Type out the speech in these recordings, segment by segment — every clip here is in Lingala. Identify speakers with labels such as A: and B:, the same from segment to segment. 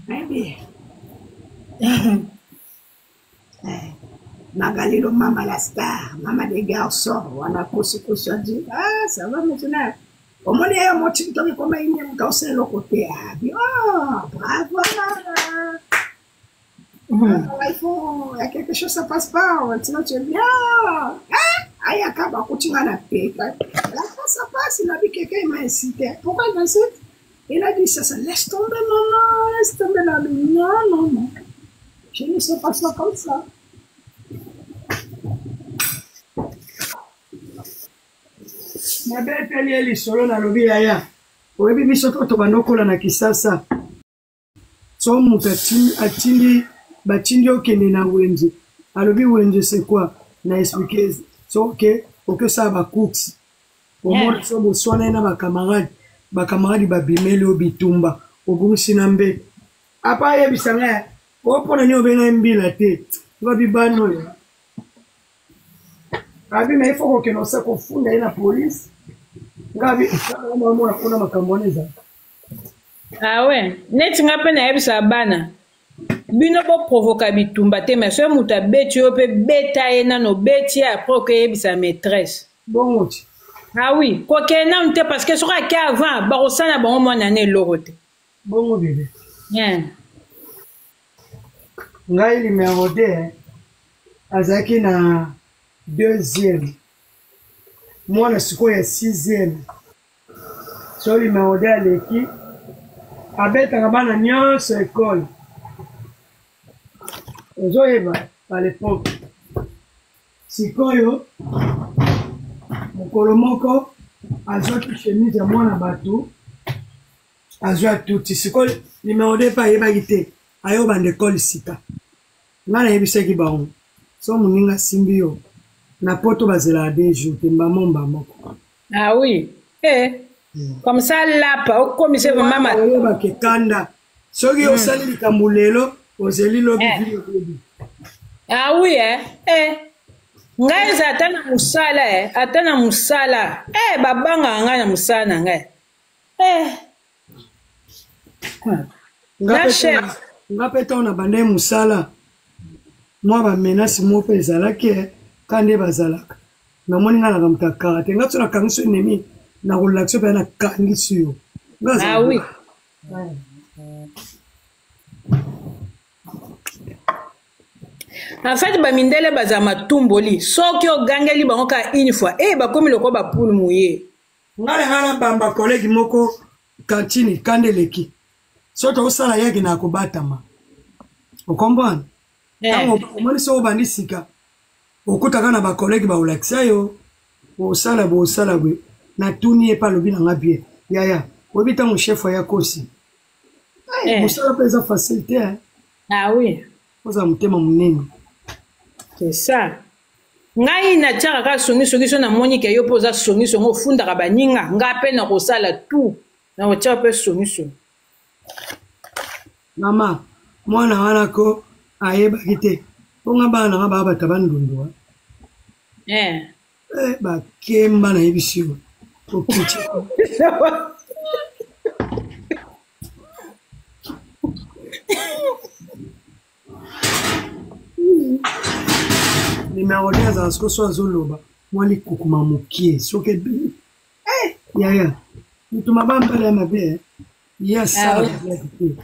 A: Baby. Eh, Magali lo mama la star, mama des garçons, wana kosi kosi adi, ah ça va maintenant. Omoni ye moti ntoki koma ini moto osala eloko te abi, oh bravo mama. Ah, il faut, il y a quelque chose, ça passe pas, sinon tu es bien. Ah, ayaka bakuti nga na peta. Là, ça passe, il a dit quelqu'un il m'a incité. Pourquoi il m'incite? Il a dit ça, ça laisse tomber maman, laisse tomber la Non, non, non. Je ne sais pas ça comme ça.
B: nabeteli ye lisolo nalobi yaya oyebi biso to tobanda okola na kisasa so moto atindi batindi okende na wenze alobi wenze c'est quoi na explike so oke oke osala bacourse omona so boswana ye na bacamarade bacamarade babimeli yo bitumba obungisi na mbeto apa ayebisa ngai o mpo na nini obengai mbila te ngabi bana oyo abi na ye fo kokende osa kofunda ye na polise ngabi omona kuna makambo wana ezalaka
C: awe ah neti nga mpe nayebisaka bana bino boprovoka bitumba te mais soki moto abeti yo mpe beta ye nano obeti ye après okeyebisa maîtresse
B: bongo ti
C: ah oui kokende nanu te parce que soki ake avant bakosala bango mwana na eloko te
B: bongo bebe yeah. ngai numero 2 azalaki na deuxième mwana sikoyo ya sixième so numero 2 aleki abetaka bana nyonso ekole ozoyeba à l'époque sikoyo mokolo moko azwaki chemise ya mwana bato azwi atuti sikoyo numero 2 mpe ayebaki te aye obanda ekole sika ngai nayebisaki bango so moninga asimbi yo na poto bazelaka de jour te mbamo mba moko.
C: Ah oui eh. Comme ça lapa okomisa vraiment ma
B: oyebaka ekanda soki osali likambo lelo ozeli lobi
C: Eh.
B: vino lobi.
C: Ah oui eh. Eh. Ngai eza ata na mosala eh. Ata na mosala eh, babangaka ngai na mosala na ngai eh.
B: Nga chef nga mpe ntango na bandai mosala mwa bamenase moko mpe ezalaki eh, ka nde bazalaka namoni nga naka moto ya karate nga so nakangisi yo ennemi nakolakisa yo mpenza nakangisi yo. Nga
C: ah oui. En fait bamindele baza matumboli soki ogangeli bango kaka une fois e bakomi lokola bapule moye.
B: Nga na nga na bamba collègue moko kantine kanda eleki so tokosala yaki na kobatama okomprendre ntango omoni soki obandi sika okutaka na bacollègue baolakisa yo osala boye osala boye natuni ye mpe alobi na nga bien yaya oyebi ntango chef aya kosi mosala mpe eza facile te.
C: Ah oui.
B: Ozala motema monene.
C: C'est ça. Ngai natiaka kaka songisongi so namoni ke yo mpe oza songisongi ofundaka baninga ngai mpe nakosala tout nakotia mpe songisongi.
B: Mama mwana wana ko ayebaki te mpo nga bana nanga baa bato ya bandundu.
C: Eh.
B: Eh, bakemba nayebisi yo okiti numero 2 azala siko so azoloba mwa likukuma mokie soki ebimi eh, yaya moto maba mbala ya mabe eh. Ye asala blague te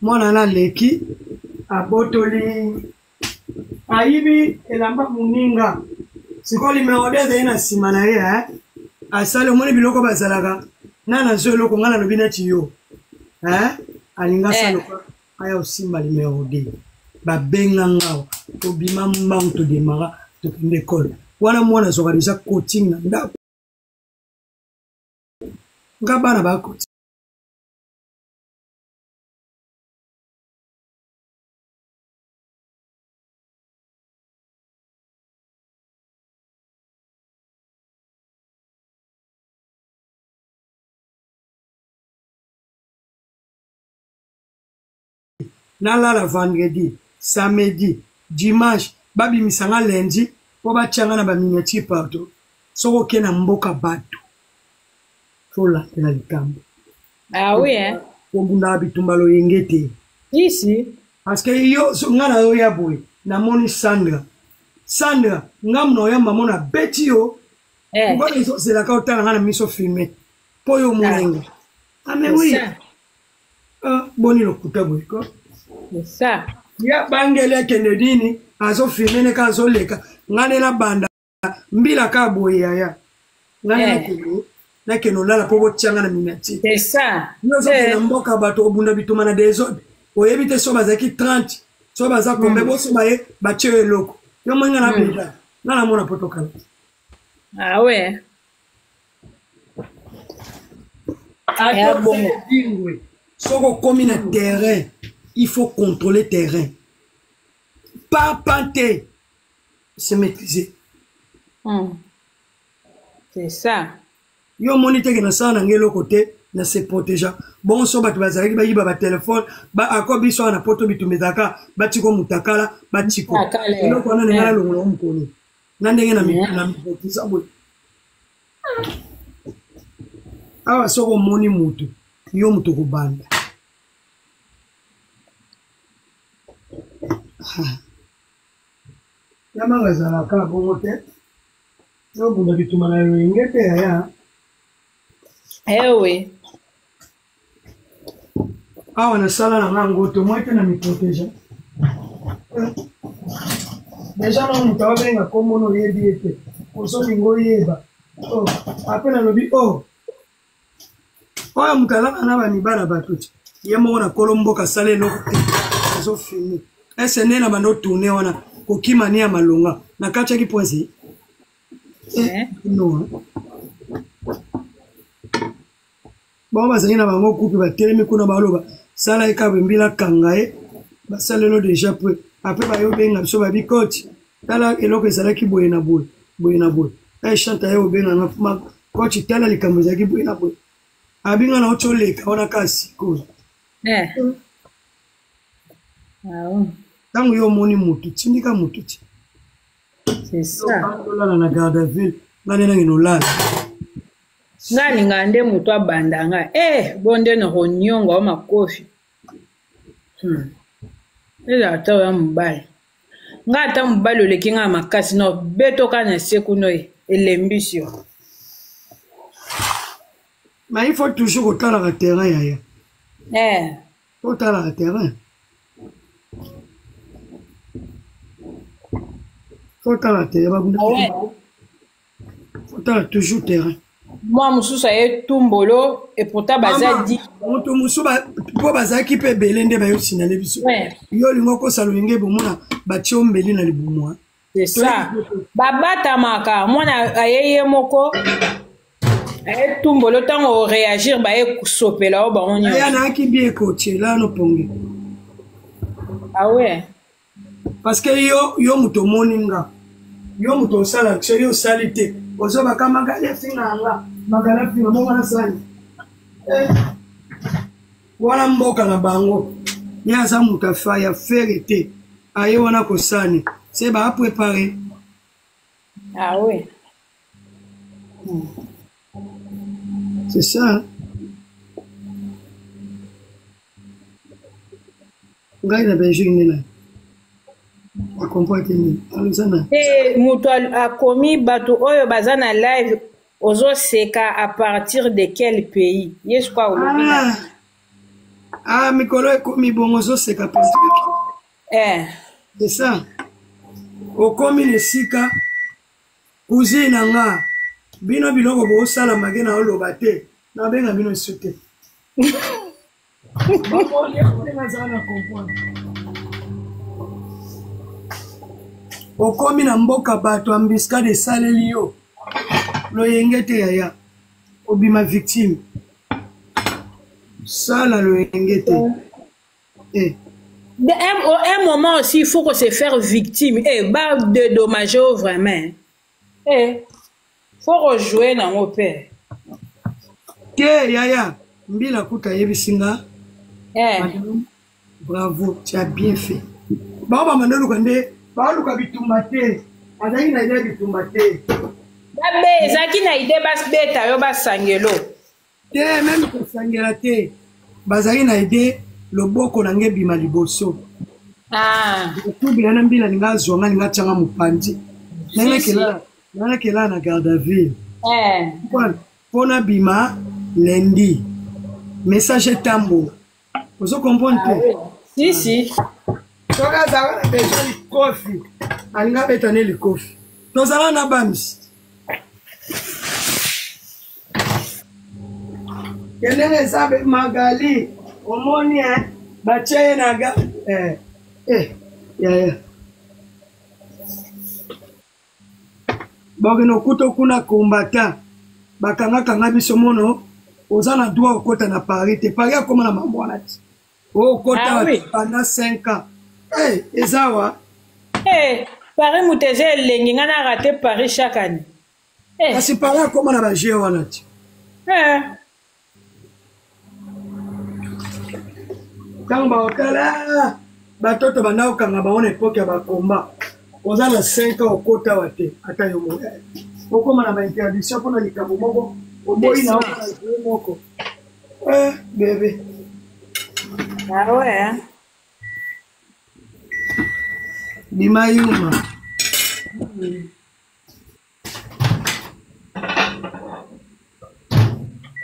B: mwana na aleki abotoli ayibi elamba moninga sikoyo limero de azali na nsima na ye eh? Asali omoni biloko bazalaka nga nazwa eloko nga nalobi neti yo eh? Alinga asala eh. Aya osimba limero de babenga ngawa tobima mbangu todemara tokende ekole wana mwana azwaka deja coaching na ndako nga bana bakoti nalala vendredi samedi dimanche babimisa nga lundi mpo batya nga na baminiature partout. Soki oke na mboka bato, tolandela likambo.
C: Ah oui, hein?
B: Kobundaka bitumba loyenge te.
C: Si, si.
B: Parce que yo, so, nga na yo ya boye, namoni Sandra. Sandra, nga mona oya mama na beti yo.
C: Eh.
B: Pourquoi ozelaka otala nga na miso filme? Po yo omona nga. Ah mais oui. Ah, boni lokuta boye ko.
C: C'est ça.
B: Ya bangeli akende nini azofilme ne ka azoleka nga nde nabanda mbila ka boye yaya nga nde eh. nakende nakende olala mpo botia nga na miniature.
C: C'est ça.
B: Yo ozokende na eh. mboka bato obunda bituma na desordre oyebi te so bazalaki 30 so baza kombe boso baye batie yo eloko yo moi nga na beda nga namona poto kala.
C: Ah ouais.
B: Ata bingwe soki okomi na terrain il faut contrôler terrain papa te se maîtriser.
C: C'est ça.
B: Yo omoni teke nasala na ngai eloko te na se protéger bongo so bato bazalaki bayiba batelefone ba ako biso awa na poto bitumba ezalaka batiko mutakala batiko eloko wana ndenge nalongola ngo mokolo na ndenge na miprotisa boye awa soki omoni motu yo moto okobanda yamanga ezalaka bongo te obunda bituma na loyenge te yaya.
C: Ewe
B: awa nasala na nga ngo to moi te na miprotege deja na moto abenga kombo na oyebi ye te ozolinga oyeba oh, apres nalobi o oh, oyo moto azaka na bamibala bato ti ye moko na kolo mboka asala eloko te azofilme ese nde na bando tourne wana kokima ni ya malonga na kati yaki poinse eh, no bango bazali na bango kupe batelemi kuna baloba sala ye kabe mbila kanga ye basalelo deja pre apres bayobenga biso babi coach tala eloko ezalaki boye na boye boye na boye e chante aye obenga nga coach tala likambo ezalaki boye na boye abinga na oti oleka wana kaka sikoyo ntango yo omoni motu tindika motu ti olala na garde à vue nga nde nange nolala
C: nga alingaka nde moto abanda nga e eh, bo nde nakonionga o makofi Ezala ata oya mobali nga ata mobali oleki nga makasi na obetoka na se kuna ye elembisi yo.
B: Mais il faut toujours kotalaka terrain yaya.
C: Eh.
B: Otalaka terrain. Otala terrain babunda.
C: Ah ouais.
B: Otala toujours terrain.
C: Mwa mosusu aye tumbolo et pourtant baza di.
B: Moto mosusu mpo bazalaki mpe ebele nde bayo signale biso. Yo olingi okosa loyenge bomona batie yo mbeli na libumu.
C: C'est ça. Babatamaka mwana aye ye moko aye tumbolo ntango oréagir baye kosopela yo bango nyonso.
B: Aya nayaki bien coaché la no pongi.
C: Ah ouais.
B: Parce que yo yo moto omoni nga yo moto osala action yo osali te ozobaka magali afinga nga magali afinga bongo nasali eh. Wana mboka na bango ye aza moto afa ya fere te aye wana kosani se ba prépare.
C: Ah oui.
B: C'est ça. Ngai na Belgique nde na akomprendre te nini aza na
C: te moto akomi bato oyo baza na live ozoseka à partir de quel pays ye sikoyo olobi na
B: ah, ah mikolo ekomi bongo ozoseka partir
C: eh.
B: C'est ça okomi na esika cousine na nga bino biloko bosala make na oloba te nabenga bino esu te okomi na mboka bato embuscade esaleli yo loyenge te yaya obima victime sala loyenge te
C: eh. Un moment aussi, il faut qu'on se faire victime. Eh, bah, dédommager vraiment. Eh, faut rejouer dans mon père.
B: Te, yaya, mbila kuta yebisi nga.
C: Eh.
B: Madame, bravo, tu as bien fait. Ba ba mandoluka nde, ba luka bitumba te. Azali na idée bitumba te.
C: Babe ezalaki na idée babeta yo basangelo.
B: Te meme kosangela te bazalaki na idée loboko na ngai ebima liboso.
C: Ah.
B: Tubila na mbila ninga azwa nga ninga atyanga mopanzi. Nalakela na garde à vue.
C: Eh.
B: Mpo nabima lundi message etambola ozo comprendre te
C: ah, si si
B: soki azalaka na besoin likofi alingi abeta ne likofi tozala na bamisi kendenge eza magali omoni e batie ye na ga eh, eh, yaya bakende okuta kuna combattant bakangakanga biso mono oza na droit okota na paris te paris akoma na mambo wana ti okota ah, oui. pendant 5 ans hey, eza wa
C: hey, paris moto eza elengi ngai na rate paris chaque année
B: hey. kasi paris akoma na baje wana ti
C: hey.
B: ntango baotala batoto banda kokanga bango na epoke ya bakomba oza na 5 ans okota awa te ata yo moko okóma na bainterdiction mpona likambo moko oboyi na yo moko eh, bebe
C: ah ouais.
B: bima yuma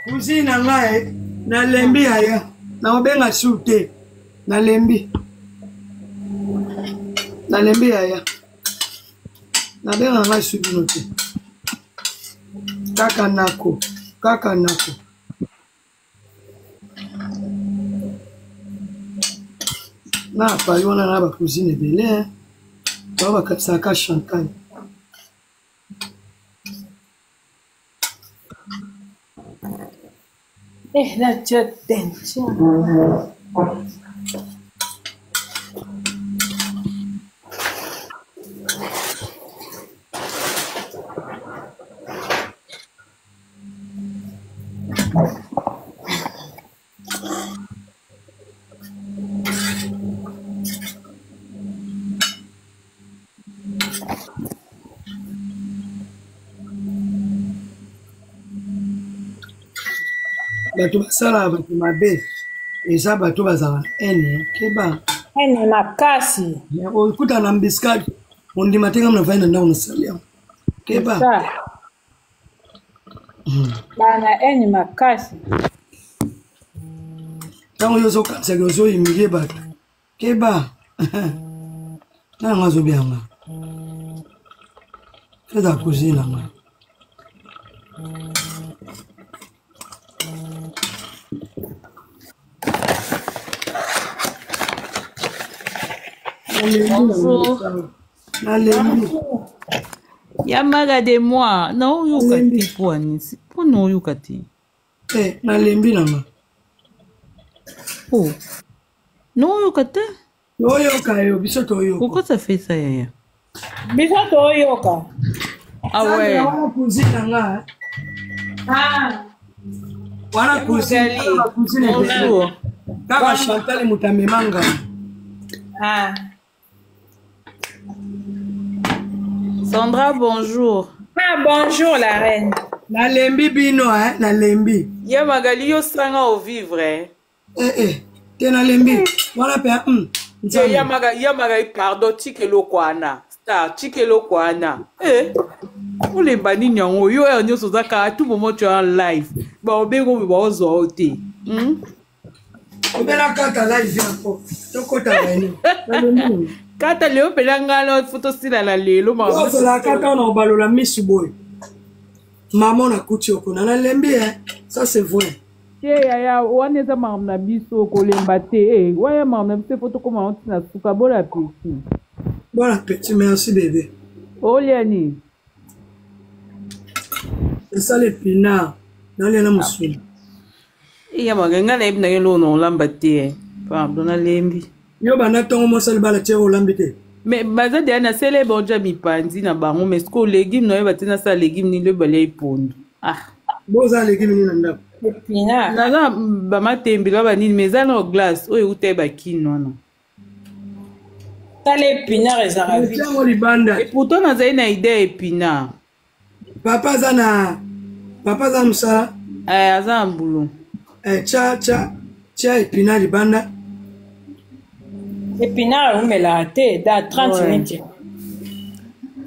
B: Cousine na ngai nalembi yaya nakobenga su te nalembi nalembi yaya nabenga ngai su bino te kaka nako kaka nako na paris wana na bacousine ebele bao bakatisaka chantal
C: Eh, natia tension.
B: Bato basalaka bato mabe eza bato bazalaka na haine keba
C: haine makasi
B: okuta na embuscade ondima te nga navandi na ndako nasali yango keba
C: Bana haine makasi.
B: Ntango yo ozokanisaka ozo humilie bato keba na yango azobyanga eza cousine na nga
D: Bonjour.
B: nalembi
D: ya maga de moi naoyoka te mpo anisi mpo naoyoka te
B: eh, nalembi nanga
D: o oh. naoyoka te
B: toyoka yo biso toyoka
D: pourquoi ça fait ça yaya
C: biso toyoka
D: ah ouais
B: wana cousine na nga
C: ah.
B: wana cousine cousine
D: bonjour
B: kaka chantal moto amema nga
C: ah.
D: Sandra, bonjour.
C: Ah, bonjour la reine.
B: Nalembi bino, hein, nalembi.
D: Ya Magali, yo sanga au vivre. Eh,
B: eh, eh. te nalembi. Wana pe,
D: Te ya Magali, ya Magali, pardon, tika eloko wana. Star, tika eloko wana. Eh. olemba nini yango yo ya nyonso oza kaka tout moment tu es en live baobengo oyo baozwa yo te hmm?
B: obela kata live yango tokota réunion
D: kata lelo mpena ngai na fo tosila na lelo
B: ozala kata wana obalola misu boye mama nakuti yo kuna nalembi e ça c'est vrai
D: te yaya wana eza makambo na biso kolemba te e wana makambo na biso efo tokóma yango ntina suka bon appétit
B: bon appétit merci bébé
D: olia nini
B: esala epinard nalia na mosuni
D: Iya maga nga nayebi na yo eloko na olamba te eh. Pardon nalembi.
B: Yo banda ntongo mwasi libala tie olambi te.
D: Mais baza deya na sele borja mipanzi na bango mais sikoyo legume nayo bate nasala legume nini lobi balia epondu. Ah.
B: Boza legume nini na ndako?
C: Epinard.
D: Naza bamatembe ba banini mais eza na glace oyo euta ye bakini wana.
C: Tala epinard ezalaka
B: vite. Yango libanda.
D: Et pourtant nazali na idée ya epinard.
B: Papa aza na papa aza mosala.
D: Eh, aza na boulot.
B: Eh, tya tya tya epinard libanda.
C: Epinard eumelaka te dans 30 ouais. minutes.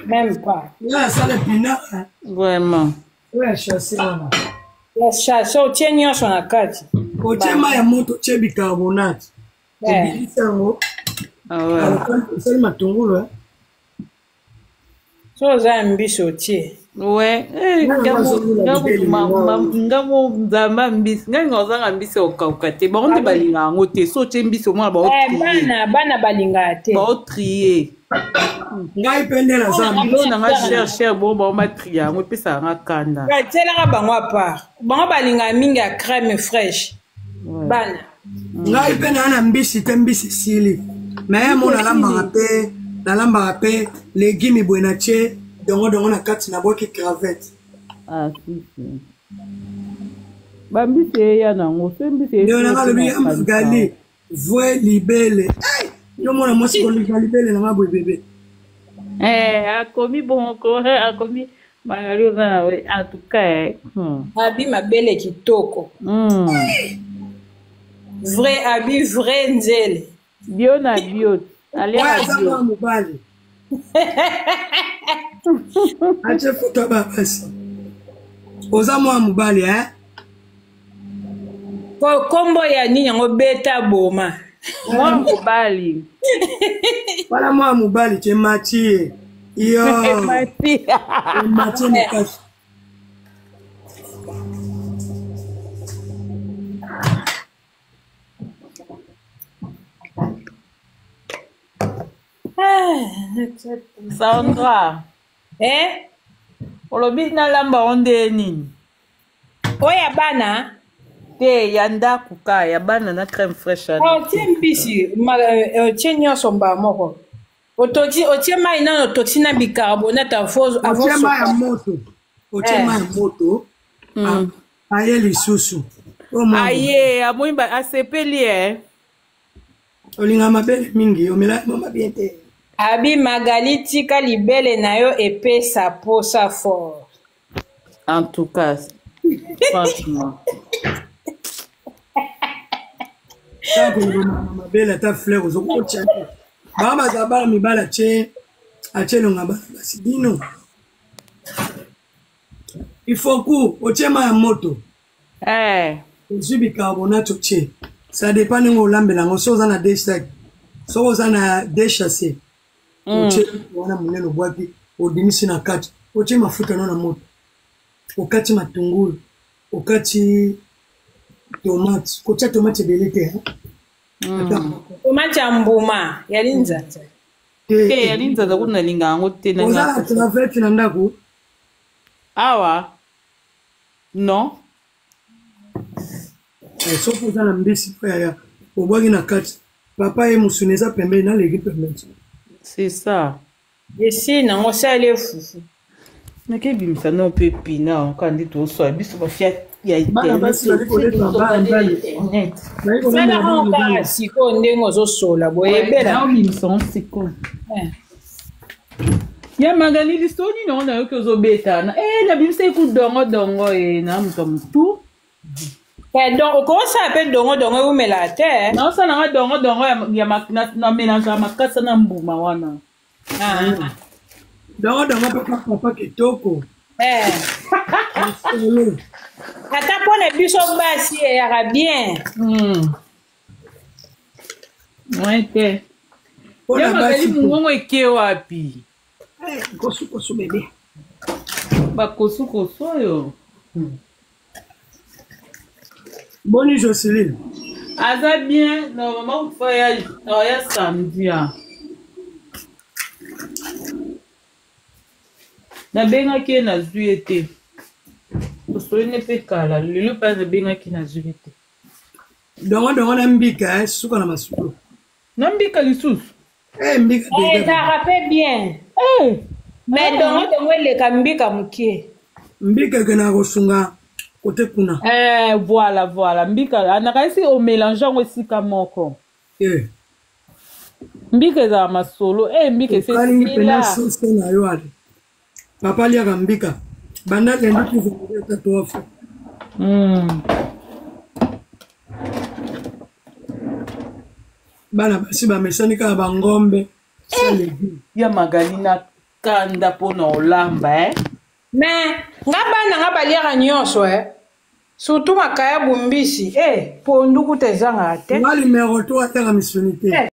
C: Même pas.
B: Nga asala epinard.
D: Vraiment.
B: Oyo ya chasse wana.
C: Ya chasse otie nyonso na kati.
B: Otie mai ya moto otie bicarbonate. Obilisi yango.
D: Ah
B: osali matungulu. Eh?
C: So oza ya mbisi otie.
D: Ouais, eh, nga mo nzambe ya mbisi ngai nga ozanga mbisi ya kokauka te bango nde balingaka yango te so otie mbisi omona
C: baobana bana balingaka te
D: baotrie
B: ngai mpe nde naza
D: bilo na nga cher cher bongo bango batrie yango epesaka nga kanda
C: tielaka bango apart bango balingaka mingi ya crème fraîche bana
B: ngai mpe naa na mbisi te mbisi esili me ye mo nalambaka mpe nalambaka mpe legimi boye na tie dongo dongo na kati nabwaki cravette
D: ah, si, si. bambisi eya nango so mbisi
B: nde nanga alobi ya magali vrai libele hey! yo mwana mwasi kolinga libele nanga boye bebe
D: eh, akomi bongo eh, akomi magali oza na en tout cas eh.
C: Abi mabele kitoko Vrai abi vrai nzele.
D: Bio na bio. Aliaka bio.
B: Mobali. Atie foto ya basi. Oza mwa mobali eh?
C: Kombo ya nini yango beta boma.
D: Mwa mobali.
B: Wala mwa mobali te matie. Yo.
D: Emati.
B: Emati makasi.
D: Sandra.
C: Eh?
D: Olobi nalamba ngo nde nini?
C: Oyo ya bana?
D: Te, ya ndako ka ya bana na crème fraîche.
C: Otie mbisi, otie nyonso mbala moko. Ototi otie mai nano ototi na bicarbonate
B: otie mai ya moto otie mai ya moto aye lisusu
D: aye amoni asepeli e
B: olinga mabele mingi omela mama bien te
C: abi magali tika libele na yo epesa posa fort
D: en tout cas franchement
B: mabele ata fleur ozokotia te baa baza bana mibali atie atie elonga bana basi bino ifoku otie mai ya moto
D: eh.
B: ozwi bicarbonate otie ça dépend ndenge olambela yango soki oza na deux sac soki oza na deux chasse otie wana monene obwaki obimisi na kati otie mafuta no na moto okati matungulu okati tomate kotia tomate ebele te
C: tomate ya mbuma ya linzanza
D: te ya linzanza kuna nalinga yango te
B: oza na travete na ndako
D: awa non
B: soki oza na mbisi mpo yaya obwaki na kati papa ye mosuni eza pembeni naleki pembeni
D: c'est ça
C: esi nango sali efufu
D: nakebimisa no mpe pina kaka nde toswa biso bafia ya
B: bana basi bali koleta bana mibali
C: salaka kaka sikoyo ndenge ozosola boyebela
D: obimisa sikoyo ya magali lisolo nini yango nayoki ozobetana e nabimisa eku dongo dongo e na moto ya motu
C: donc okosala mpe dongo dongo ewumela te
D: naosala nga dongo dongo na mélange ya makasa na mbuma wana
B: dongo dongo papa papa kitoko
C: ata mpo na biso basi eyaka bien
D: ouais te ya magali mongongo eke wapi
A: kosukosu bebe
D: bakosukosu oyo
B: boni joceline
D: aza bien normalement kufa ya samedi a nabengaki ye nazwi ye te tosoli ne mpe kala lelo mpe nabengaki nazwi ye te
B: dongo dongo na mbika suka na masuku
D: na mbika lisusu
B: Eh, mbika
C: ezalaka mpe bien mais dongo dongo eleka mbika moke
B: mbika ekendaka kosunga kote kuna
D: eh, voilà voilà mbika nakanisi omélange yango esika moko
B: eh.
D: mbika ezala masolo eh, mbika
B: esekalingi mpena soso na yo ale papa aliaka mbika. Banda lundi ti vendredi ata 3 fois. Bana basi bamesani kaka bangombe sans légume.
D: Ya Magali na kanda mpo na olamba eh?
C: Mais nga bana nga baliaka nyonso eh. Surtout makayabu mbisi eh, pondu kuta ezangaka te.
B: Nga numero 3 ataka misuni te.
C: Eh.